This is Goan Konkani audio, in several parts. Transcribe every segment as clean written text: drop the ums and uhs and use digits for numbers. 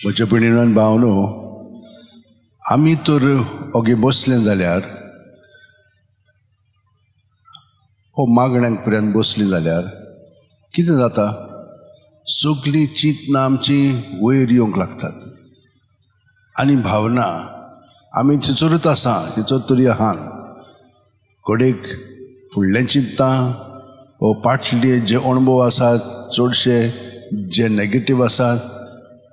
म्हज्या भयणीन भावनो, आमी तर ओगे बसलें जाल्यार हो मागण्यांक पर्यंत बसलीं जाल्यार कितें जाता, सगळीं चिंतनां आमची वयर येवंक लागतात आनी भावना आमी थंयसरूच आसा, थंयसर तरी आहा. घडयेक फुडलें चिंतता वो पाटले जे अणभव आसात चडशे जे नेगेटीव आसात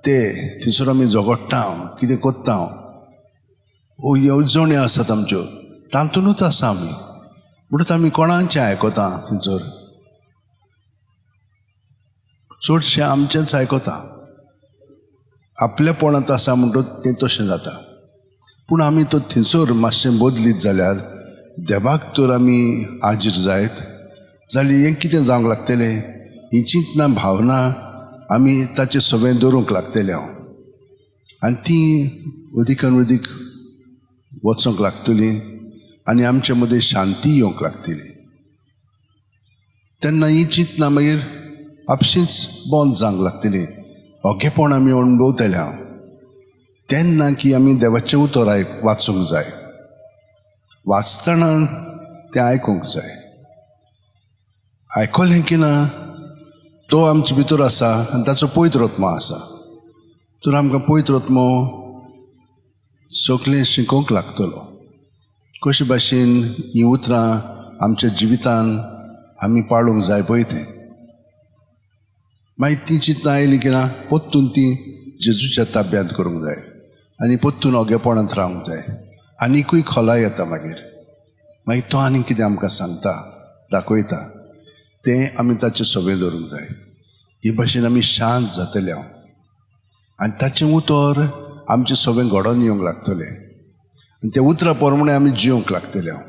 ते थंयसर आमी झगडटा, कितें करता, वो येवजण्यो आसात आमच्यो तातूंतच आसा आमी. म्हणटच आमी कोणाचें आयकता, थंयसर चडशें आमचेंच आयकता, आपलेपणांत आसा म्हणटच तें तशें जाता. पूण आमी तो थंयसर मातशें बदलीत जाल्यार देवाक तर आमी आजीर जायत जाल्यार हें कितें जावंक लागतलें, ही चिंतनां भावना आमी ताचे सगळें दवरूंक लागतले हांव आनी ती अदीकान अदीक वचोंक लागतली आनी आमचे मदें शांती येवंक लागतली. तेन्ना ही चिंतनां मागीर आपशींच बंद जावंक लागतली, ओगेपण आमी अणभवतले हांव. तेन्ना की आमी देवाचें उतर आयक वाचूंक जाय, वाचतना तें आयकूंक जाय. आयकलें की ना तो आमचे भितर आसा आनी ताचो पवित्र आत्मो आसा, तर आमकां पवित्र आत्मो सगळें शिकोवंक लागतलो कशे भाशेन हीं उतरां आमच्या जिवितान आमी पाळूंक जाय पळय तें. मागीर ती चिंतनां आयलीं की ना परतून ती जेजूच्या ताब्यांत करूंक जाय आनी परतून ओगेपणांत रावंक जाय. आनिकूय खोलाय येता मागीर, मागीर तो आनीक कितें आमकां सांगता दाखयता तें आमी ताचें सगळें दवरूंक जाय. हे भाशेन आमी शांत जातले हांव आनी ताचें उतर आमचें सगळें घडोवन येवंक लागतलें आनी त्या उतरा प्रमाणे आमी जिवंक लागतले हांव.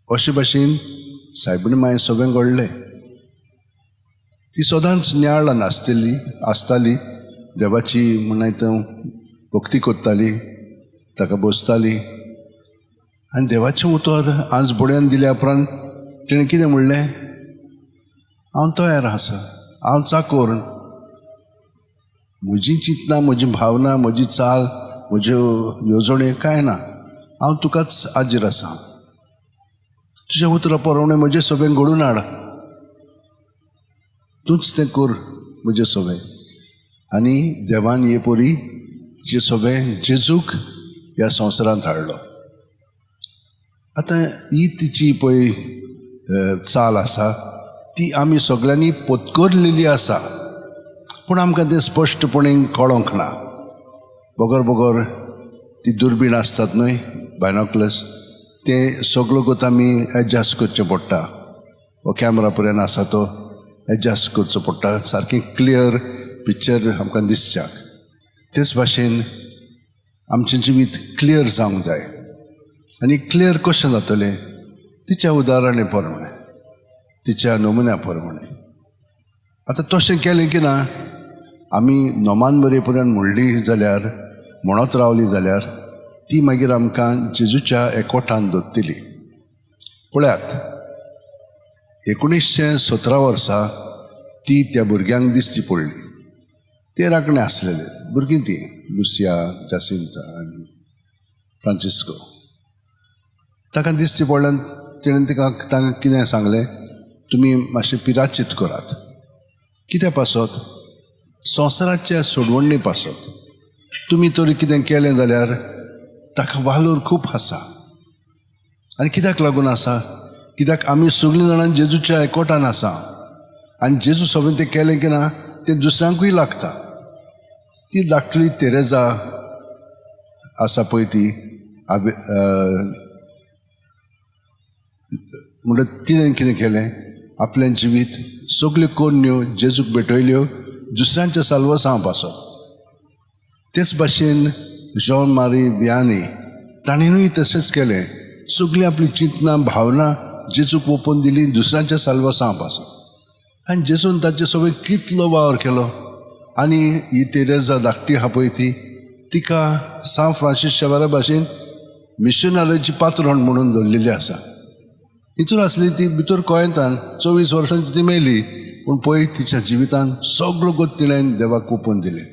अशे भाशेन सायबीण मांय सगळें घडलें. ती सदांच नियाळान आसतली आसताली, देवाची म्हण भक्ती करताली, ताका बसताली आनी देवाचें उतर आज बडयान दिल्या उपरांत तिणें कितें म्हणलें, हांव तयार आसा, हांव चाकोर, म्हजी चिंतनां म्हजी भावना म्हजी चाल म्हज्यो येवजण्यो कांय ना, हांव तुकाच आजीर आसा, तुज्या उतरा प्रमाणे म्हजें सगळें घडून हाड, तूंच तें कर म्हजें सगळें. आनी देवान हे परी तिचें सगळें जेजूक ह्या संवसारांत हाडलो. आतां ही तिची पळय चाल आसा ती आमी सगळ्यांनी पत्करलेली आसा, पूण आमकां तें स्पश्टपणे कळोंक ना. बगर बगर ती दुर्बीण आसतात न्हय बायनोक्लस, तें सगळो कोत आमी एडजस्ट करचें पडटा, हो कॅमरा पर्यंत आसा तो एडजस्ट करचो पडटा सारकें क्लियर पिक्चर आमकां दिसच्याक. तेच भाशेन आमचें जिवीत क्लियर जावंक जाय आनी क्लियर कशें जातलें तिच्या उदाहरणे प्रमाणे, तिच्या नमुन्या प्रमाणे. आतां तशें केलें की ना आमी नोमान बरे पर्यंत म्हणली जाल्यार, म्हणत रावली जाल्यार ती मागीर आमकां जेजूच्या एकवटान दवरतली. पळयात 1917 वर्सा ती त्या भुरग्यांक दिसची पडली. ते राखणे आसलेले भुरगीं ती, लुसिया, जासिंता आनी फ्रांसिस्को. ताका दिसची पडल्यान तिणें तिका तांकां कितें सांगलें, तुमी मातशें पिराचीत करात. कित्या पासत, संवसाराच्या सोडवणी पासत. तुमी तरी कितें केलें जाल्यार ताका वालोर खूब आसा. आनी कित्याक लागून आसा, कित्याक आमी सगळीं जाणां जेजूच्या एकवटान आसा आनी जेजू सगळें तें केलें की ना तें दुसऱ्यांकूय लागता. ती धाकटली तेरेजा आसा पळय ती म्हणटा तिणें कितें केलें, आपलें जिवीत सगल्यो कोन्न्यो जेजूक भेटयल्यो दुसऱ्यांच्या साल्वासांव पासत. तेच भाशेन जॉन मारी वियानी ताणेनूय तशेंच केलें, सगळीं आपली चिंतनां भावना जेजूक ओपून दिली दुसऱ्यांच्या साल्वासांव पासत. आनी जेजून ताचे सगळें कितलो वावर केलो. आनी ही तेरेजा धाकटी आहा पळय ती, तिका सांत फ्रांसीस शेवारा भाशेन मिशनरीची पात्रण म्हणून दवरलेली आसा. हितून आसली ती भितर कोयंतान 24 वर्सांची ती मेली, पूण पळय तिच्या जिवितान सगळो गोत तिणें देवाक ओपून दिलें.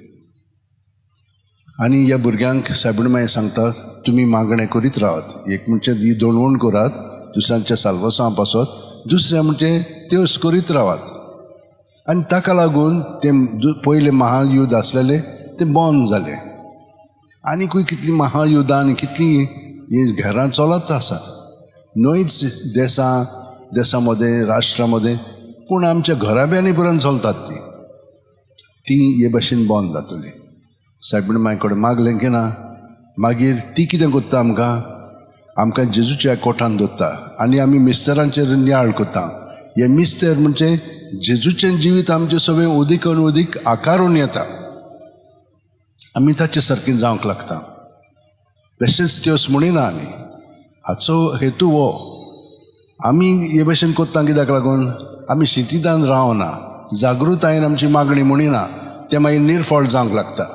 आनी ह्या भुरग्यांक सायबीण माई सांगता, तुमी मागणें करीत रावात. एक म्हणजे ही दणवण करात दुसऱ्यांच्या साल्वासां पासत, दुसरें म्हणजे त्योस करीत रावात. आनी ताका लागून तें पयलें महायुद्ध आसलेलें तें बंद जालें. आनीकूय कितलीं महायुद्धां आनी कितलीं हीं घरां चलत आसात, न्हयच देसां देसां मदें राष्ट्रां मदें, पूण आमच्या घराब्यांनी पर्यंत चलतात ती ती हे भाशेन बंद जातली. सायबीण माय कडेन मागलें की ना, मागीर ती कितें करता, आमकां आमकां जेजूच्या कोठान दवरता आनी आमी मिस्तेरांचेर नियाळ करता. हे मिस्तेर म्हणजे जेजूचें जिवीत आमचें सगळें उदीक आनी उदीक आकारून येता, आमी ताचे सारकें जावंक लागता. बेश्टेच त्योस म्हणिना आमी, हाचो हेतू हो आमी हे भाशेन करता कित्याक लागून आमी शितिदान रावना, जागृतायेन आमची मागणी म्हणिना, तें मागीर निर्फळ जावंक लागता.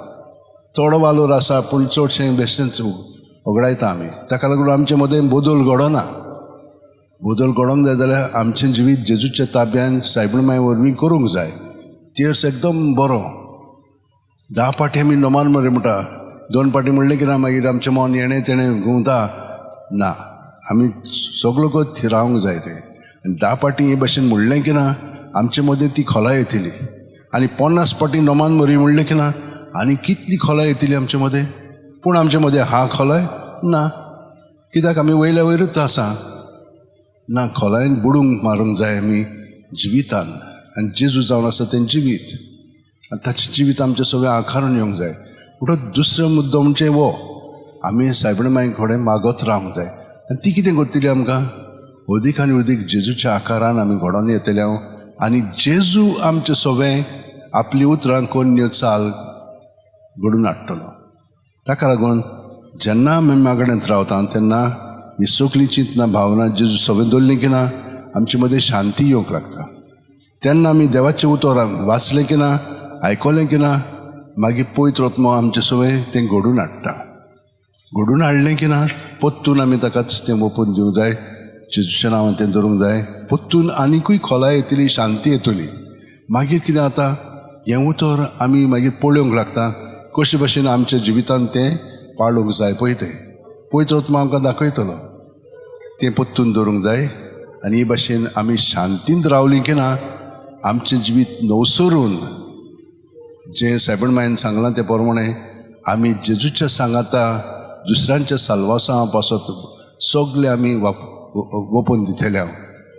थोडो वालोर आसा पूण चडशें बेश्टेंच वगडायता आमी. ताका लागून आमचे मदें बदल घडना. बदल घडोवंक जाय जाल्यार आमचें जिवीत जेजूच्या ताब्यान सायबीण माय वरवीं करूंक जाय. तेर्स एकदम बरो. 10 पाटी आमी नोमान मरे म्हणटा, 2 पाटी म्हणलें की ना मागीर आमचें मन येणें तेणें घुंवता ना, आमी सगलो कोत रावंक जाय तें. आनी 10 पाटी हे भाशेन म्हणलें की ना आमचे मदें ती खोलाय येतली. आनी 50 पाटी नोमान मरी म्हणलें की ना आनी कितली खोलाय येतली आमचे मदें, पूण आमचे मदें हा खोलाय ना, कित्याक आमी वयल्या वयरूच आसा ना. खोलायेन बुडूंक मारूंक जाय आमी जिवितान. आनी जेजू जावन आसा तें जिवीत, आनी ताचें जिवीत आमचें सगळें आकारून येवंक जाय. म्हणटकच दुसरो मुद्दो म्हणजे हो, आमी सायबीण माई कडेन मागत रावंक जाय. आनी ती कितें करतली आमकां, अदीक आनी अदीक जेजूच्या आकारान आमी घडोवन येतले हांव. आनी जेजू आमचें सगळें आपलीं उतरां करून चाल घडून हाडटलो. ताका लागून जेन्ना आमी मागण्यांत रावता तेन्ना ही सगळीं चिंतनां भावना जेजू सगळें दवरलीं की ना आमचे मदें शांती येवंक लागता. तेन्ना आमी देवाचें उतर वाचलें की ना, आयकलें की ना, मागीर पवित्र आत्मो आमचें सगळें तें घडून हाडटा. घडून हाडलें की ना परतून आमी ताकाच तें ओपून दिवंक जाय, जेजूच्या नांवान तें धरूंक जाय. परतून आनिकूय खोलाय येतली, शांती येतली. मागीर कितें जाता, हें उतर आमी मागीर पळोवंक लागता कशे भाशेन आमच्या जिवितांत तें पाळूंक जाय. पळय तें पवित्र आत्मो आमकां दाखयतलो, तें परतून दवरूंक जाय. आनी हे भाशेन आमी शांतींत रावलीं की ना आमचें जिवीत नवसरून जें सायबीण मायन सांगलां तें प्रमाणें आमी जेजूच्या सांगाता दुसऱ्यांच्या साल्वासां पासत सगळें आमी वोपून दितले हांव.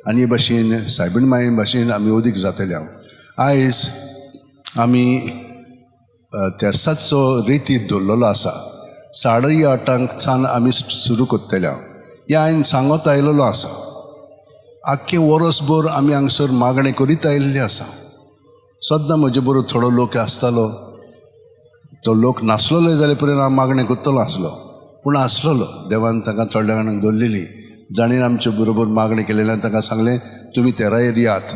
आनी हे भाशेन सायबीण माये भाशेन आमी अदीक जातले हांव. आयज आमी तेर्साचो रेतीत दवरलेलो आसा. 8:30 सावन आमी सुरू करतले हांव. हें हांवें सांगत आयलेलो आसा. आख्खें वरसभर आमी हांगसर मागणें करीत आयिल्लें आसा. सद्दां म्हजे बरोबर थोडो लोक आसतालो, तो लोक नासलेलो जाल्यार पर्यंत हांव मागणें करतलो आसलो, पूण आसलेलो. देवान तांकां थोड्या जाणांक दवरलेली, जाणें आमचे बरोबर मागणें केलेल्यान तांकां सांगलें तुमी तेरायेर यात,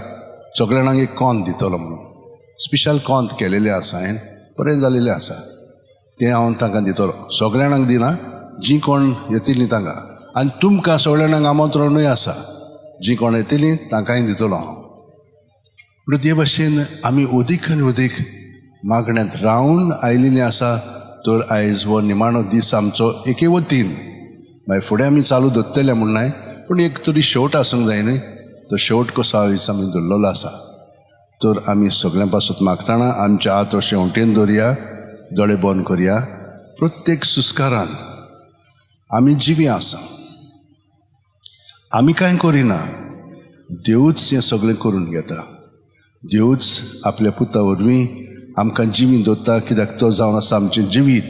सगळ्या जाणांक एक कोंत दितलो म्हणून. स्पेशल कोंत केलेलें आसा हांवें, बरें जालेलें आसा, तें हांव तांकां दितलो. सगळ्या जाणांक दिना, जीं कोण येतलीं तांकां. आनी तुमकां सगळ्या जाणांक आमंत्रणूय आसा, जीं कोण येतलीं तांकांय दितलो हांव. म्हणून ते भाशेन आमी अदीक आनी अदीक मागण्यांत रावन आयिल्लीं आसा. तर आयज हो निमाणो दीस आमचो एके वतीन, मागीर फुडें आमी चालू दवरतले म्हूण न्हय, पूण एक तरी शेवट आसूंक जाय न्हय, तो शेवट कसो आयज आमी दवरलेलो आसा. तर आमी सगळ्यां पासून मागतना आमच्या हात शेवटेन दवरया, दोळे बंद करया. प्रत्येक सुस्कारान आमी जिवी आसा, आमी कांय करिना, देवूच हें सगळें करून घेता. देवूच आपल्या पुता वरवीं आमकां जिवीं दवरता, कित्याक तो जावन आसा आमचें जिवीत.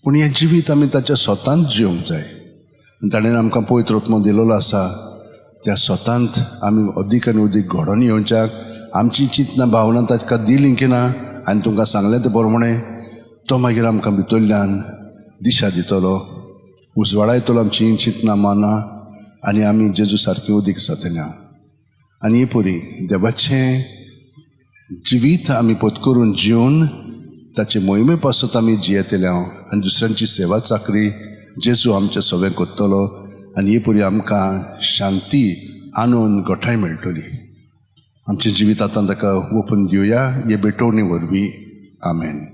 पूण हें जिवीत आमी ताच्या स्वतांत जिवंक जाय. आनी ताणें आमकां पवित्र आत्मो दिलेलो आसा, त्या स्वतांत आमी अदीक आनी अदीक घडोवन येवच्याक आमची चिंतनां भावनां ताका दिलीं की ना, आनी तुमकां सांगलें तें प्रमाणें तो मागीर आमकां भितरल्यान दिशा दितलो, उजवाडायतलो आमची चिंतनां मनां, आनी आमी जेजू सारकी अदीक जातले. आनी ही परी देवाचें जिवीत आमी पोत करून जिवन ताचे मोहिमे पासत आमी जियेतले हांव. आनी दुसऱ्यांची सेवा चाकरी जेजू आमचें सगळें करतलो. आनी ही परी आमकां शांती आनंद गोठाय मेळटली. आमचें जिवीत आतां ताका ओपन दिवया हे भेटवणी वरवीं. आमेन.